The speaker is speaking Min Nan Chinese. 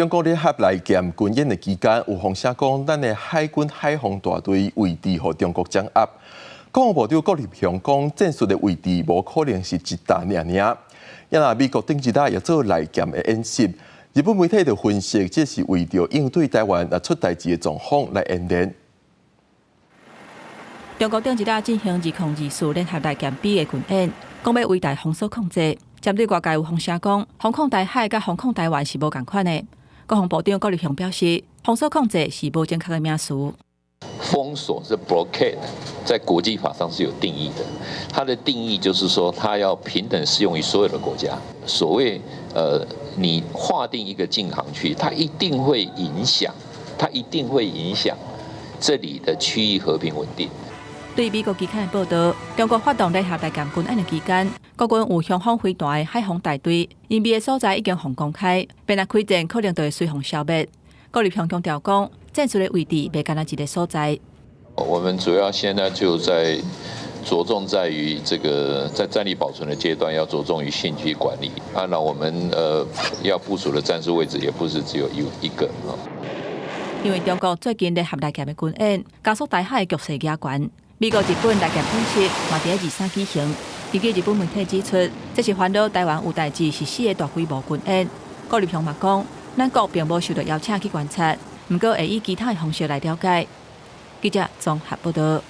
中國聯合來艦軍演的期間，有風聲講，咱的海軍海防大隊位置予中國掌握。國防部長郭立雄講，戰術的位置無可能是一搭爾爾。啊若美國頂一禮也做來艦的演習，日本媒體就分析，這是為著應對台灣若出代誌的狀況來演練。中國頂一禮進行2024聯合來艦 B 的軍演，講欲圍台封鎖控制。針對外界有風聲講，封控台海佮封控台灣是無仝款的。國防部長郭立雄表示，封鎖控制是無正確的名詞。封鎖是 blockade，在國際法上是有定義的。它的定義就是說，它要平等適用於所有的國家。所謂你劃定一個禁航區，它一定會影響，它一定會影響這裡的區域和平穩定。對美國期刊的報導，中國發動聯合來艦軍演的期間，國軍有雄風飛彈的海防大隊，隱秘的所在已經予公開，變來開戰可能就會隨予消滅。郭立雄強調講，戰術的位置袂干焦一個所在。我們主要現在就在着重在於這個在戰力保存的階段，要着重於興趣管理。啊，那我們要部署的戰術位置也不是只有一個啊。因為中國最近聯合來艦的軍演，加速台海的局勢加懸。美國、日本來艦演習嘛佇23舉行。根據日本媒體指出，這是煩惱台灣有代誌實施的大規模軍演。郭立雄嘛講，咱國並無受到邀請去觀察，毋過會以其他的方式來了解。記者綜合報導。